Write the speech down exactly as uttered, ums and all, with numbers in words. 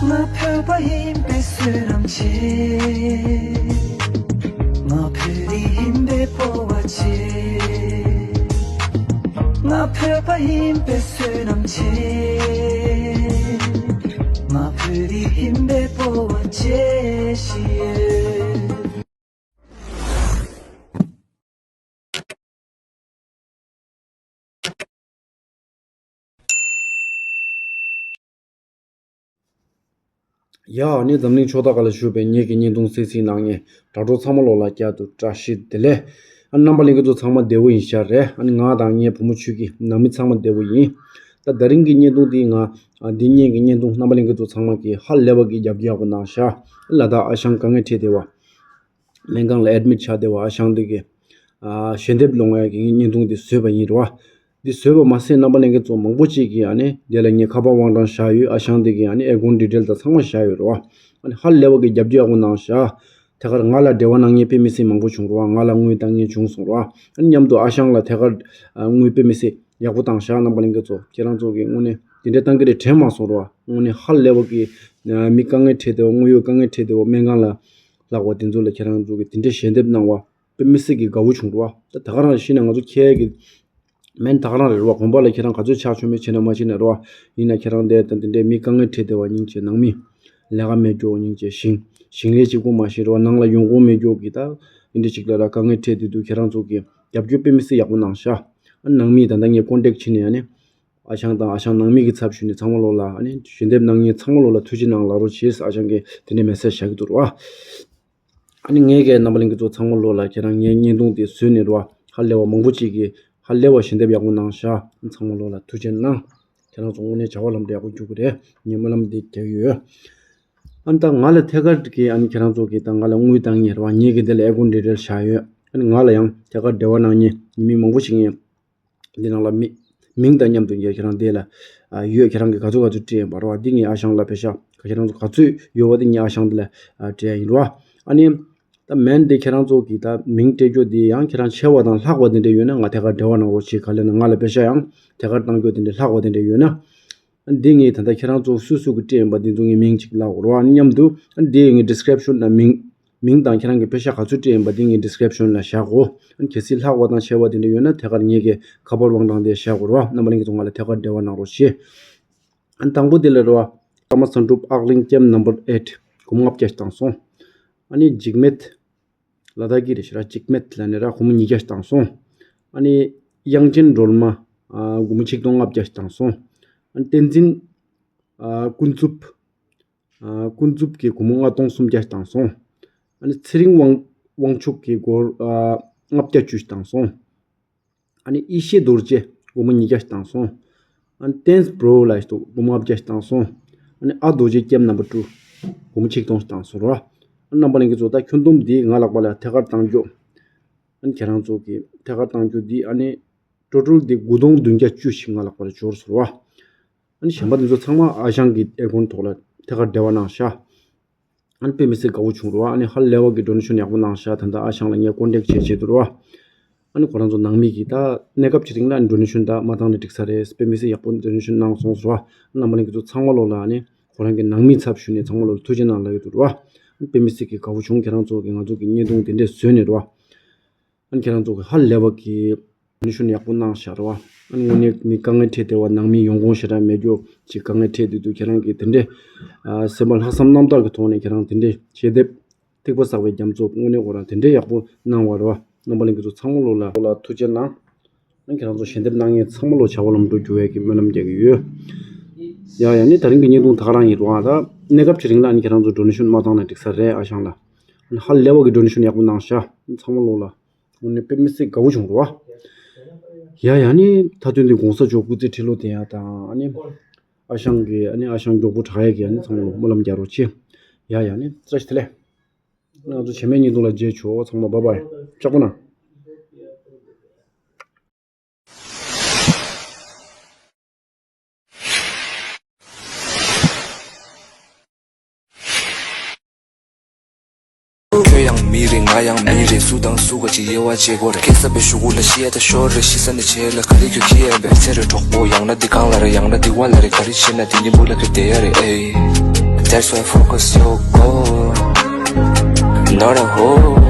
ང་བོད་པ་ཡིན་པའི་བསོད་ནམས་ཆེ། ང་བོད་རིགས་ཡིན་པའི་སྤོབས་པ་ཆེ། ང་བོད་པ་ཡིན་པའི་བསོད་ནམས་ཆེ། ང་བོད་རིགས་ཡིན་པའི་སྤོབས་པ་ཆེ་ཞེས། ཡ། ཨ་ནི་འཛམ་གླིང་ཕྱོགས་མཐའ་ཁག་ལ་བཞུགས་པའི་ངེད་ཀྱི་བརྙན་ཐུང་གསན་གཟིགས་གནང་མཁན་དྲ་གྲོགས་ཚང་མ་ལོག་ལ་བསྐྱར་དུ་བཀྲ་ཤིས་བདེ་ལེགས། ཨ་ནི་རྣམ་པ་ལྷན་རྒྱས་ཚོ་ཚང་མ་བདེ་པོ་ཡིན་ཤག་རེད། ཨ་ནི་ང་དང་ངའི་བུ་མོ་ཆོས་སྐྱིད་ནང་མི་ཚང་མ་བདེ་པོ་ཡིན། ད་དེ་རིང་གི་བརྙན་ཐུང་འདི་ང་ཨ་འདི་སྔོན་གྱི་བརྙན་ཐུང་རྣམ་པ་ལྷན་རྒྱས་ཚོ་ཚང་མ་གིས་ཧ་ལས་པ་གི་རྒྱབ་སྐྱོར་ཡག་པོ་གནང་ཤག་ལ་དྭགས་ཨ་ཞང་དཀའ་ངལ་འཕྲད་བསྡད་པ། སྨན་ཁང་ལ་ཨེ་ཌི་མིཊ་ཆགས་བསྡད་པ་ཨ་ཞང་དེ་གིས། ཨ་ཞལ་འདེབས་སློང་ཡག་གི་བརྙན་ཐུང་དེ་བཟོས་པ་ཡིན་རེད་བ། འདི་བཟོས་པ་མ་ཟད་རྣམ་པ་ལྷན་རྒྱས་ཚོ་མང་པོ་ཅིག་གིས་ཨ་ནི་དེ་ལ་ངས་ཁ་པར་དབང་གྲགས་བཞག་ཡོད། ཨ་ཞང་དེ་གིས་ཨ་ནི་ཨེ་ཀོན་ཌི་ཊེལ་དང་ཚང་མ་བཞག་ཡོད་རེད་བ། ཨ་ནི་ཧ་ལས་པ་གི་རྒྱབ་སྐྱོར་ཡག་པོ་གནང་ཤག་ཐད་ཀར་ང་ལ་འབྲེལ་བ་གནང་མཁན་དཔེ་མི་སྲིད་མང་པོ་བྱུང་རེད་བ། ང་ལ་དངུལ་བཏང་མཁན་བྱུང་སོང་རེད་བ། ཨ་ནི་མཉམ་དུ་ཨ་ཞང་ལ་ཐད་ཀར་ཨ་དངུལ་དཔེ་མི་སྲིད་ཡག་པོ་བཏང་ཤག་རྣམ་པ་ལྷན་རྒྱས་ཚོ་ཁྱེད་རང་ཚོ་གིས་དངོས་གནས་དེ་འདྲ་བཏང་གི་རེད་དྲན་མ་སོང་རེད་བ། དངོས་གནས་ཧ་ལས་པ་གི་ཨ་མི་དཀའ་ངལ་འཕྲད་བསྡད་པ། དངོས་ཡོད་དཀའ་ངལ་འཕྲད་བསྡད་པ། སྨན་ཁང་ལ་ལྷག་པ་དེ་ཚོ་ལ་ཁྱེད་རང་ཚོ་གིས་དེ་འདྲའི་ཞལ་འདེབས་གནང་བ་དཔེ་མི་སྲིད་ཀྱི་དགའ་བོ་བྱུང་འདུག་བ། ད་ད་ག་རང་ཤི་ན་ང་ཚོ་ཁྱེད་ཀྱི་སྨན་ད་ག་རང་རེད་བ། དགོན་པ་ལ་ཁྱེད་རང་ག་ཚོད་ཕྱག་མཆོད་མེ་བྱེད་ན་མ་བྱེད་ན་རེད་བ། ཡིན་ན་ཁྱེད་རང་དེ་ད་དེ་འདྲའི་མི་དཀའ་ངལ་འཕྲད་བསྡད་པ་སྙིང་རྗེ། ནང་མི་ལས་ཀ་མེད་རྒྱུ་སྙིང་རྗེ། ཞིང་ཞིང་ལས་གཅིག་པོ་མ་ཤེས་རེད་བ། ནང་ལ་ཡོང་ཁུངས་མེད་རྒྱུ་གི་ད་འདི་འདྲ་ཅིག་ལ་ར་དཀའ་ངལ་འཕྲད་བསྡད་འདུག་ཁྱེད་རང་ཚོ་གིས་རྒྱབ་སྐྱོར་དཔེ་མི་སྲིད་ཡག་པོ་གནང་ཤག་ཨ་ནང་མི་ད་ལྟ་ངས་ཀོན་ཊེག་བྱས་ནས་ཨ་ནི། ཨ་ཞང་དང་ཨ་ཞང་ནང་མི་གི་ཚབ་ཞུས་ནས་ཚང་མ་ལོག་ལ་ཨ་ནི་ཞལ་འདེབས་གནང་མཁན་ཚང་མ་ལོག་ལ་ཐུགས་རྗེ་གནང་ལབ་རོགས་བྱེད། ཨ་ཞང་གིས་དེ་འདྲའི་མེ་སེ་ཇི་བཞག་གི་འདུག་ར་བ། ཨ་ནི་ངས་ཀྱི་རྣམ་པ་ལྷན་རྒྱས་ཚོ་ཚང་མ་ལོག་ལ་ཁྱེད་རང་ངའི་བརྙན་ཐུང་དེ་བཟོས་ནས་ར་བ། ཧ་ལས་པ་མང་པོ་ཅིག་གིས་ཧ་ལས་པ་ཞལ་འདེབས་ཡག་པོ་གནང་ཤག་ཚང་མ་ལོག་ལ་ཐུགས་རྗེ་གནང་། ཁྱེད་རང་ཚོ་དངོས་གནས་བྱ་བ་ལམ་འགྲོ་ཡག་པོ་འགྲོ་གི་རེད། ངས་སྨོན་ལམ་འདི་རྒྱག་གི་ཡོད། ཨ་ནི་ད་ང་ལ་ཐད་ཀར་གྱི་ཨ་ནི་ཁྱེད་རང་ཚོ་གིས་ད་ང་ལ་དངུལ་བཏང་མཁན་ར་བ། ངས་ཀྱི་འདི་ལ་ཨེ་ཀོན་ཌི་ཊེལ་བཞག་ཡོད། ཨ་ནི་ང་ལ་ཡང་ཐད་ཀར་འབྲེལ་བ་གནང་མཁན་ཉི་མི་མང་པོ་ཞིག་ཡིན། འདི་ནང་ལ་མི་མིང་དང་མཉམ་དུ་ངས་ཁྱེད་རང་དེ་ལ་ཨ་ཡོད། ཁྱེད་རང་གིས་ག་ཚོད་ག་ཚོད་སྤྲད་ཡིན་པ་ར་བ། འདི་ངས་ཨ་ཞང་ལ་པེ་ཤག་ཁྱེད་རང་ཚོ་ག་ཚོད་ཡོད་པ་འདི་ངས་ཨ་ཞང་འདི་ལ་ཨ་སྤྲད་ཡ་ཡིན་ར་བ། ཨ་ནི་ད་སྨན་འདི་ཁྱེད་རང་ཚོ་གིས་ད་མིང་སྤྲད་རྒྱུ་འདི་ཡང་ཁྱེད་རང་ཆེ་བ་དང་ལྷག་པ་དེ་འདྲ་ཡོད་ན་ང་ཐད་ཀར་འབྲེལ་བ་གནང་རོགས་བྱེད། ག་ལབ་ན་ང་ལ་པེ་ཤག་ཡང་ཐད་ཀར་བཏང་རྒྱུ་དེ་འདྲ་ལྷག་པ་དེ་འདྲ་ཡོད་ན། འདི་ངས་ད་ལྟ་ཁྱེད་རང་ཚོ་སུ་སུ་གིས་སྤྲད་ཡིན་པ་འདི་ཚོ་ངས་མིང་གཅིག་ལབ་དགོས་ར་བ། ཨ་ནི་མཉམ་དུ་ཨ་ནི་འདི་ངས་ཌི་སི་ཀི་རིབ་ཤོན་ལ་མིང་མིང་དང་ཁྱེད་རང་གིས་པེ་ཤག་ག་ཚོད་སྤྲད་ཡིན་པ་འདི་ངས་ཌི་སི་ཀི་རིབ་ཤོན་ལ་བཞག་གོ། ཨ་ནི་གལ་སྲིད་ལྷག་པ་དང་ཆེ་བ་དེ་འདྲ་ཡོད་ན་ཐད་ཀར་ངེད་ཀྱི་ཁ་པར་དབང་གྲངས་དེ་བཞག་གོ་ར་བ། རྣམ་པ་ལྷན་རྒྱས་ཚོ་ང་ལ་ཐད་ཀར་འབྲེལ་བ་གནང་རོགས་ཞེས། ཨ་ནི་དང་པོ་དེ་ལ་ར་བ། ཀརྨ་བསམ་གྲུབ་ཨག་གླིང་ཀེམ་ནམ་བར་ཨེཊ་སྒོར་མོ་ལྔ་བརྒྱ་ཞིག་བཏང་སོང་། ཨ་ནི་འཇིགས་མེད། ལ་དྭགས་ཀྱི་རེད་ཤག་ར། འཇིགས་མེད་ལབ་ནས་ར་སྒོར་མོ་ཉིས་བརྒྱ་ཞིག་བཏང་སོང་། ཨ་ནི་དབྱངས་ཅན་སྒྲོལ་མ། ཨ་སྒོར་མོ་ཆིག་སྟོང་ལྔ་བརྒྱ་ཞིག་བཏང་སོང་། ཨ་ནི་བསྟན་འཛིན། ཨ་ཀུན་རྫོབ། ཨ་ཀུན་རྫོབ་ཀྱིས་སྒོར་མོ་ལྔ་སྟོང་སུམ་བརྒྱ་བཏང་སོང་། ཨ་ནི་ཚེ་རིང་དབང་དབང་ཕྱུག་གིས་སྒོར་ཨ་ལྔ་བརྒྱ་བཅུ་བཏང་སོང་། ཨ་ནི་ཡེ་ཤེས་རྡོ་རྗེ་སྒོར་མོ་ཉིས་བརྒྱ་བཏང་སོང་། ཨ་ནི་ཏེན་སི་བྷོ་རོ་ལ་ཞིག་སྒོར་མོ་ལྔ་བརྒྱ་བཏང་སོང་། ཨ་ནི་ཨ་རྡོ་རྗེ་ཀེམ་ནམ་བར་ཊུ་སྒོར་མོ་ཆིག་སྟོང་བཏང་སོང་ར། ཨ་རྣམ་པ་ལྷན་རྒྱས་ཚོ་ད་ཁྱོན་བསྡོམས་འདི་ང་ལག་པ་ལ་ཐད་ཀར་བཏང་རྒྱུ། ཨ་ནི་ཁྱེད་རང་ཚོ་གིས་ཐད་ཀར་བཏང་རྒྱུ་འདི་ཨ་ནི་ཊོ་ཊལ་འདི་དགུ་སྟོང་བདུན་བརྒྱ་བཅུ་ཞིག་ང་ལག་པ་ལ་འབྱོར་སོང་ར། ཨ་ནི་གཞན་པ་འདི་ཚོ་ཚང་མ་ཨ་ཞང་གི་ཨེ་ཀོན་ཐོག་ལ་ཐད་ཀར་འབྲེལ་བ་གནང་ཤག་ཨ་ནི་དཔེ་མི་སྲིད་དགའ་བོ་བྱུང་ར་བ། ཨ་ནི་ཧ་ལས་པ་གི་ཌོ་ནེ་ཤོན་ཡག་པོ་གནང་ཤག་ད་ལྟ་ཨ་ཞང་ལ་ངས་ཀོན་ཊེག་བྱས་བྱས་འདུག་ར་བ། ཨ་ནི་ཁོ་རང་ཚོ་ནང་མི་གིས་ད་གནས་སྐབས་ཀྱི་རིང་ལ་ཌོ་ནེ་ཤོན་ད་མ་བཏང་ན་འགྲིག་ས་རེད། དཔེ་མི་སྲིད་ཡག་པོ་ཌོ་ནེ་ཤོན་གནང་སོང་ཟེར་བ། རྣམ་པ་ལྷན་རྒྱས་ཚོ་ཚང་མ་ལོག་ལ་ཨ་ནི་ཁོ་རང་གི་ནང་མིའི་ཚབ་ཞུས་ནས་ཚང་མ་ལོག་ལ་ཐུགས་རྗེ་གནང་ལབ་ཀྱི་འདུག་ར་བ། ཨ་ནི་དཔེ་མི་སྲིད་ཀྱི་དགའ་བོ་བྱུང་། ཁྱེད་རང་ཚོ་གིས་ང་ཚོ་གི་བརྙན་ཐུང་དེ་འདྲས་བཟོས་ནས་ར་བ། ཨ་ནི་ཁྱེད་རང་ཚོ་གིས་ཧ་ལས་པ་གི་ཌོ་ནེ་ཤོན་ཡག་པོ་གནང་ཤག་ར་བ། ཨ་ནི་དངོས་གནས་མི་དཀའ་ངལ་འཕྲད་བསྡད་པ་ནང་མི་ཡོང་ཁུངས་ཞེ་དྲག་མེད་རྒྱུ་ཅིག་དཀའ་ངལ་འཕྲད་བསྡད་འདུག་ཁྱེད་རང་གིས་དེ་འདྲས་ཨ་སེམས་པ་ལྷག་བསམ་རྣམ་དག་གི་ཐོག་ནས་ཁྱེད་རང་དེ་འདྲས་ཞལ་འདེབས་ཐིགས་པ་བསགས་པའི་རྒྱ་མཚོ་དངོས་གནས་ཁོ་རང་དེ་འདྲས་ཡག་པོ་གནང་བ་རེད་བ། རྣམ་པ་ལྷན་རྒྱས་ཚོ་ཚང་མ་ལོག་ལ་ལོག་ལ་ཐུགས་རྗེ་གནང་། ཨ་ཁྱེད་རང་ཚོ་ཞལ་འདེབས་གནང་མཁན་ཚང་མ་ལོག་བྱ་བ་ལམ་འགྲོ་འགྱུར་བའི་གི་སྨོན་ལམ་རྒྱག་གི་ཡོད། ཡ་ཡ་ནི་ད་རིང་གི་བརྙན་ཐུང་ད་ག་རང་ཡིན་རུང་ཨ། ད་གནས་སྐབས་ཀྱི་རིང་ལ་ཨ་ནི་ཁྱེད་རང་ཚོ་ཌོ་ནེ་ཤོན་མ་བཏང་ན་འགྲིག་ས་རེད། ཨ་ཞང་ལ་ཨ་ནི་ཧ་ལས་པ་གི་ཌོ་ནེ་ཤོན་ཡག་པོ་གནང་ཤག་ཚང་མ་ལོག་ལ་དངོས་གནས་དཔེ་མི་སྲིད་དགའ་བོ་བྱུང་འདུག་ཨ། ཡ་ཡ་ནི་མཐའ་དོན་དེ་གོང་ས་མཆོག་སྐུ་ཚེ་ཁྲི་ལོ་བརྟན་ཡག་དང་ཨ་ནི་ཨ་ཞང་གི་ཨ་ནི་ཨ་ཞང་མགྱོགས་པོ་དྲག་ཡག་གི་ཨ་ནི་ཚང་མ་ལོག་སྨོན་ལམ་རྒྱག་རོགས་བྱེད། ཡ་ཡ་ནི་བཀྲ་ཤིས་བདེ་ལེགས། ང་ཚོ་རྗེས་མའི་བརྙན་ཐུང་ལ་མཇལ་ཆོག་ཚང་མ་བཱའི་བཱའི། ལྕགས་པོ་ན། ཁྱོད་ཡང་མི་རེད། ང་ཡང་མི་རེད། སུ་དང་སུ་ག་ཅིག་དབྱེ་བ་ཕྱེ་དགོས་རེད། སྐྱེ་ས་པའི་གཞུག་གུ་ལ་ཤི་ཡ་ད་ཤོར་རེད། ཤི་ས་ནས་བྱེད་ལ་ག་རེ་ཁྱོད་ཁྱི་ཡ་བས་ཚེ་རེ་གྲོགས་པོ་ཡང་ན་འདི་གང་ལ་རེད། ཡང་ན་འདི་བ་ལ་རེད། ག་རེ་བྱེད་ན་འདི་ཉིན་བུ་ལ་ཁྱོད་བསྡད་ཡ་རེད། ཨེ། That's why focus your goal. Not a hoe.